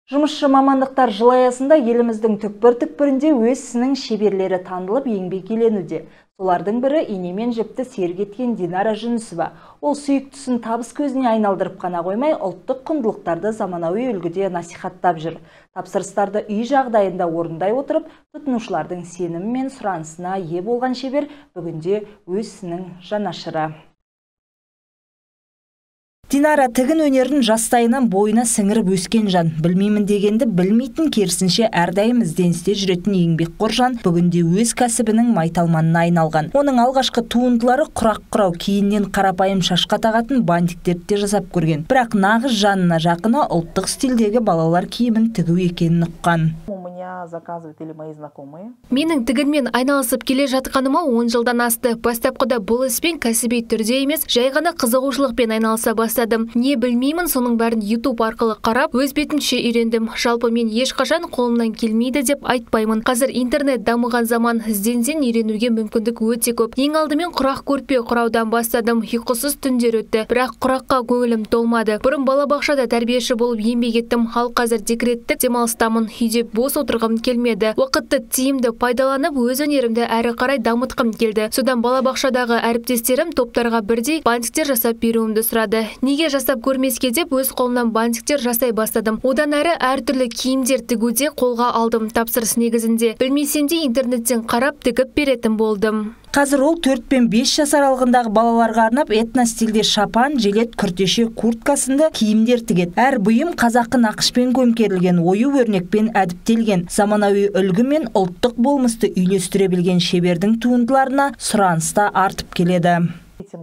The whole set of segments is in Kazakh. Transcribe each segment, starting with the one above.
Жұмысшы мамандықтар жыл аясында еліміздің түкпір-түкпірінде өз ісінің шеберлері танылып, еңбек еленуде. Солардың бірі инемен жіпті серік еткен Динара Жүнісова. Ол сүйіктісін табыс көзіне айналдырып қана қоймай, ұлттық құндылықтарды заманауи үлгіде насихаттап жүр. Тапсырыстарды үй жағдайында орындай отырып, тұтынушылардың сенімі мен сұранысына ие болған шебер бүгінде өз ісінің жанашыры. Динара тігін өнерін жастайынан бойына сіңіріп өскен жан. Білмеймін дегенді білмейтін, керісінше әрдайым ізденісте жүретін еңбекқор жан бүгінде өз кәсібінің майталманына айналған. Оның алғашқы туындылары құрақ құрау, кейіннен қарапайым шашқа тағатын бантиктерді де жасап көрген. Бірақ нағыз жанына жақыны ұлттық стильдегі балалар киімін тігу екенін ұққан. У меня заказывают или мои знакомые. Менің тігінмен айналысып келе жатқаныма 10 жылдан асты. Бастапқыда бұл іспен кәсіби түрде емес, жай ғана қызығушылықпен айналыса бастадым. Не білмеймін, соның бәрін YouTube арқылы қарап, өз бетімше үйрендім. Жалпы мен ешқашан қолымнан келмейді деп айтпаймын. Қазір интернет дамыған заман, ізденсең үйренуге мүмкіндік өте көп. Ең алдымен құрақ көрпе құраудан бастадым. Ұйқысыз түндер өтті, бірақ құраққа көңілім толмады. Бұрын балабақшада тәрбиеші болып еңбек еттім, ал қазір декреттік демалыстамын. Үйде бос отырғым келмеді. Уақытты тиімді пайдаланып, өз өнерімді әрі қарай дамытқым келді. Содан балабақшадағы әріптестерім топтарға бірдей бантиктер жасап беруімді сұрады. Неге жасап көрмеске деп өз қолымнан бантиктер жасай бастадым. Одан әрі әртүрлі киімдер тігуде қолға алдым тапсырыс негізінде. Білмесем де интернеттен қарап тігіп беретін болдым. Қазір ол 4 пен 5 жас аралығындағы балаларға арнап этно стильде шапан, жилет, күртеше, куртка сынды киімдер тігеді. Әр бұйым қазақы нақышпен көмкерілген, ою өрнекпен әдіптелген. Заманауи үлгі мен ұлттық болмысты үйлестіре білген шебердің туындыларына сұраныс та артып келеді.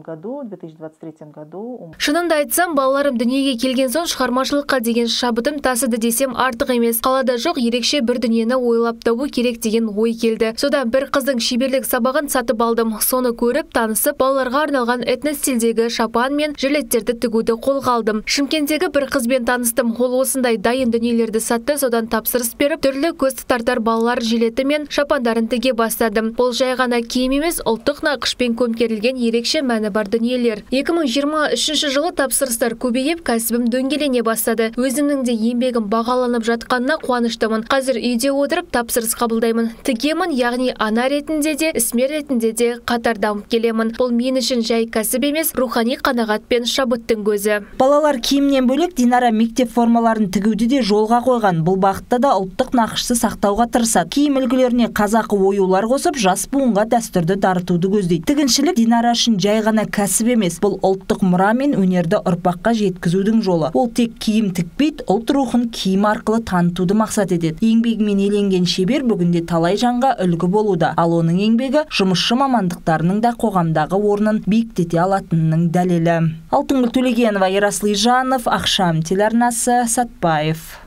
Году, 2023 году. Шынымды айтсам, балаларым дүниеге келген соң шығармашылыққа деген шабытым тасыды десем артық емес. Қалада жоқ ерекше бір дүниені ойлап табу керек деген ой келді. Содан бір қыздың шеберлік сабағын сатып алдым. Соны көріп, танысып, балаларға арналған этно стильдегі шапан мен жилеттерді тігуді қолға алдым. Шымкенттегі бір қызбен таныстым. Ол осындай дайын дүниелерді сатты, содан тапсырыс беріп, түрлі көз тартар балалар жилеті мен шапандарын тіге бастадым. Бұл жай ғана киім емес, ұлттық нақышпен көмкерілген ерекше мәні бар дүниелер. 2023 жылы тапсырыстар көбейіп, кәсібім дөңгелене бастады. Өзімнің де еңбегім бағаланып жатқанына қуаныштымын. Қазір үйде отырып тапсырыс қабылдаймын. Тігемін, яғни ана ретінде де, ісмер ретінде де қатар дамып келемін. Бұл мен үшін жай кәсіп емес, рухани қанағат пен шабыттың көзі. Балалар киімнен бөлек Динара мектеп формаларын тігуді де жолға қойған. Бұл бағытта да ұлттық нақышты сақтауға тырысады. Киім үлгілеріне қазақы оюлар қосып, жас буынға дәстүрді дарытуды көздейді. Тігіншілік Динара үшін жай ғана кәсіп емес, бұл ұлттық мұра мен өнерді ұрпаққа жеткізудің жолы. Ол тек киім тікпейді, ұлт рухын киім арқылы танытуды мақсат етеді. Еңбегімен еленген шебер бүгінде талай жанға үлгі болуда. Ал оның еңбегі жұмысшы мамандықтарының да қоғамдағы орнын биіктете алатынының дәлелі. Алтынгүл Төлегенова, Ерасыл Ижанов, Ақшам телеарнасы, Сатпаев.